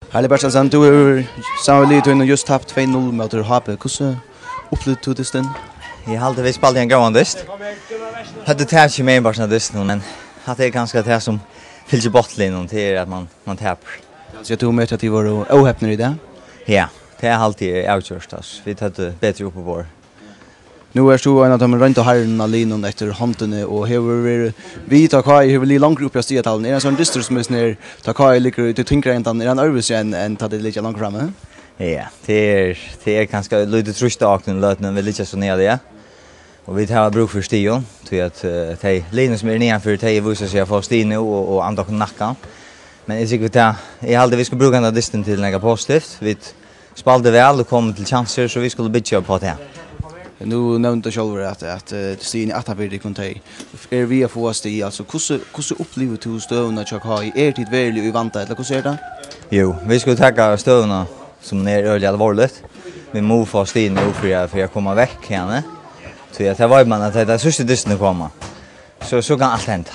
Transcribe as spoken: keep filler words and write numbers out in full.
Harli Bertelsen, tú hevur saman við liði tínum júst tapt tvey null móti H B. Hvussu upplivdi tú dystin? Eg haldi, vit spældu ein góðan dyst. Høvdu takið meginpartin av dystinum, men hatta er kanska tað sum fylgir botnliðnum, tað er, at man, man tapir. Altso, tú metir, at tit vóru óhepnir í dag? Ja, tað haldi eg er avgjørt, altso. Vit høvdu betri uppiborð. Nú ert tú ein av teimum royndu harrunum á liðnum eftir hondini og hevur verið við, tá K I hevur ligið longri uppi á stigatallinum. Er ein sånn dystur sum hesin her, tá K I liggur í tí tyngri endan, er hann øðrvísi enn, enn tá tey liggja langt frammi? Ja, tað er, tað er kanska lítið trýst á okkum í løtuni, vit liggja so niðarlaga. Og vit hava brúk fyri stigum, tí at, eh, tey liðini sum eru niðanfyri, tey vísa seg at fáa stig nú og, og anda okkum nakkan. Men eg trúgvi tað, eg haldi, vit skulu brúka henda dystin til nakað positivt. Vit spældu væl og komu til kjansir, so vit skulu byggja upp á tað. Nú nevndi tú sjálvur, at, at, eh, stigini aftanfyri tykkum, tey eru við at fáa stig. Altso, hvussu, hvussu upplivir tú støðuna hjá K I? Eru tit veruliga í vanda, ella hvussu er tað? Jú, vit skulu taka støðuna, sum er øgiliga álvarslig. Vit mugu fáa stigini upp fyri at, fyri at koma vekk hiðani. Tí at her veit man, at tað er síðsti dystin at koma. So, so kann alt henda.